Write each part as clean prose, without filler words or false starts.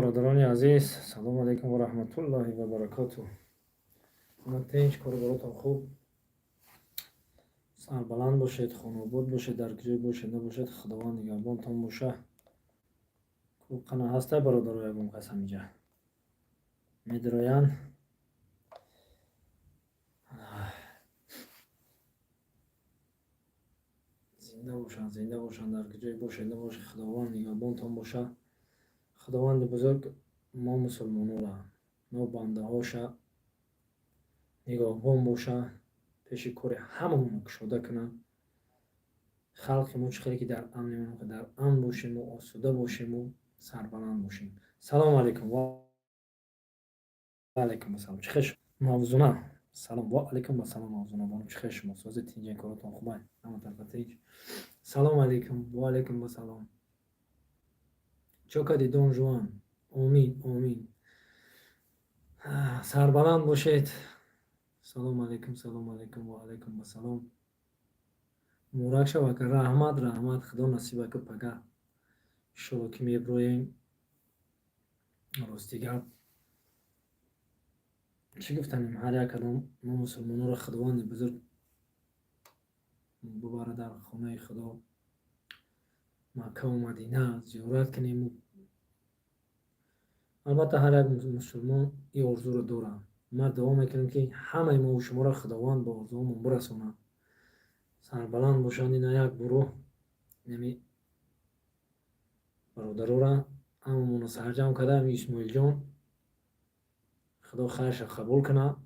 Бародарони азиз, салому алайкум ва раҳматуллоҳи ва баракотуҳ. Ҳама тинч, кору боротон хуб, сарбаланд бошед, хонаобод бошед, дар куҷое бошед набошед, Худованд нигаҳбонтон боша. Қана, ҳаста, бародаро, ягон кас ҳамиҷа медироянд? Зинда бошанд, зинда бошанд, дар куҷое бошед набошед, Худованд нигаҳбонтон боша. Худованди бузург мо мусулмонора, мо бандаҳоша нигаҳбон боша, пеши кори ҳамамонро кушода кунад. Халқи мо чӣ хеле ки дар амн, дар амн бошему, осуда бошему, сарбаланд бошем. Салому алайкум. Ва алайкум ассалом. Чӣ хел, Мавзуна? Салом. Ва алайкум ассалом, Мавзуна бону. Чӣ хел шумо? Сози, тинҷен, коротон хубай, ҳама тарафа тинҷ. Салому алайкум. Ва алайкум ассалом. Чо кади, Дон Жуан? Омин, омин, сарбаланд бошед. Салому алайкум, салому алайкум, ва алайкум ассалом. Муборак шава, ака. Раҳмат, раҳмат. Худо насиба ки пага иншолло ки меброем. Рости гап, чӣ гуфтанем, ҳар як кадом мо мусулмононро Худованди бузург бубара дар хонаи Худо, Маккаву Мадина, зиёрат кунему. Албатта, ҳар як мусулмон ин орзуро дорад. Ман дуо мекунам, ки ҳамаи мову шуморо Худованд ба орзуҳомон бирасонад, сарбаланд бошанд. Ина як гурӯҳ нами бародарора ҳамамонро сарҷамъ карда Исмоилҷон. Худо хайрша қабул кунад.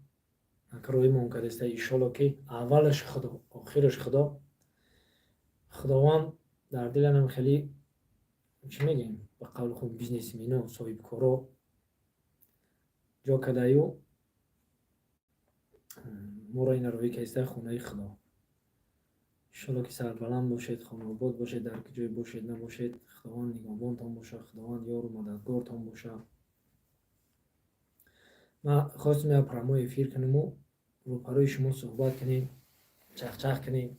Роимон кардаиста. Иншолло ки аввалаш Худо, охираш Худо. Худованд дар диланам хеле, чӣ мегӯем, ба қавли худ бизнесмено, соҳибкоро ҷо кардаю, моро ина роҳӣ кардиста хонаи Худо. Иншолло ки сарбаланд бошед, хонаобод бошед, дар куҷое бошед набошед, Худованд нигаҳбонтон бошад, Худованд ёру мададгортон бошад. Ман хостем як прямой эфир кунему, рӯпарӯи шумо суҳбат кунем, чахчах кунем,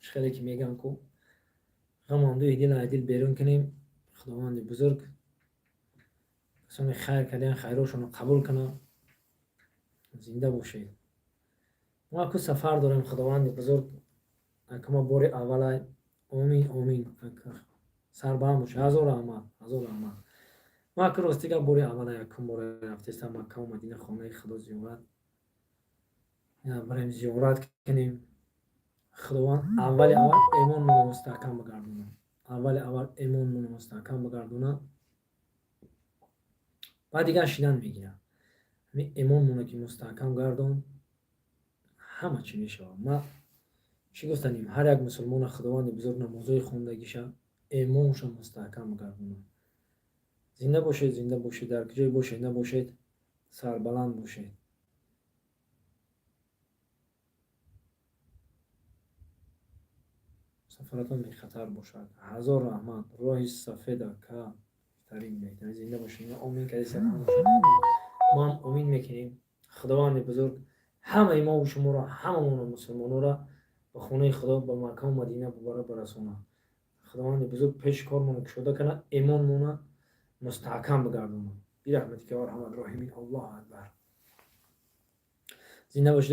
чӣ хеле ки мегӯям ку, ғаму андӯҳи дил аз дил берун кунем. Худованди бузург касоне хайр кардаянд, хайрошонро қабул кунад. Зинда бошед. Мо ку сафар дорем. Худованди бузург акама бори аввалай. Омин, омин, сарбаланд бошед. Ҳазор раҳмат, ҳазор раҳмат. Ма ку, рости гап, бори аввала, якум бора рафтестам Маккаву Мадина, хонаи Худо, зиёрат барем, зиёрат кунем. Худованд аввали аввал эмонмонро мустаҳкам бигардонад, аввали аввал эмонмонро мустаҳкам бигардонад, баъд дигар шидан мегирад. Ҳамин эмонмонро ки мустаҳкам гардон, ҳама чӣ мешавад. Ма чӣ гуфтанем, ҳар як мусулмона Худованди бузург намозҳои хондагиша, эмонша мустаҳкам бигардонад. Зинда бошед, зинда бошед, дар куҷое бошед набошед, сарбаланд бошед. Сафаратон бехатар бошад. Ҳазор раҳмат. Роҳи сафед, ака, беҳтарин, беҳтарин. Зинда бошед. Омин кардеса, мо ҳам омин мекунем. Худованди бузург ҳамаи мову шуморо, ҳамамонро, мусулмононро ба хонаи Худо, ба Маккаву Мадина бубара, барасонад. Худованди бузург пеши кормонро кушода кунад, эмонмона мустаҳкам бигардонад. Бирахматика арҳамар роҳимин. Аллоҳу акбар. Зинда бошед.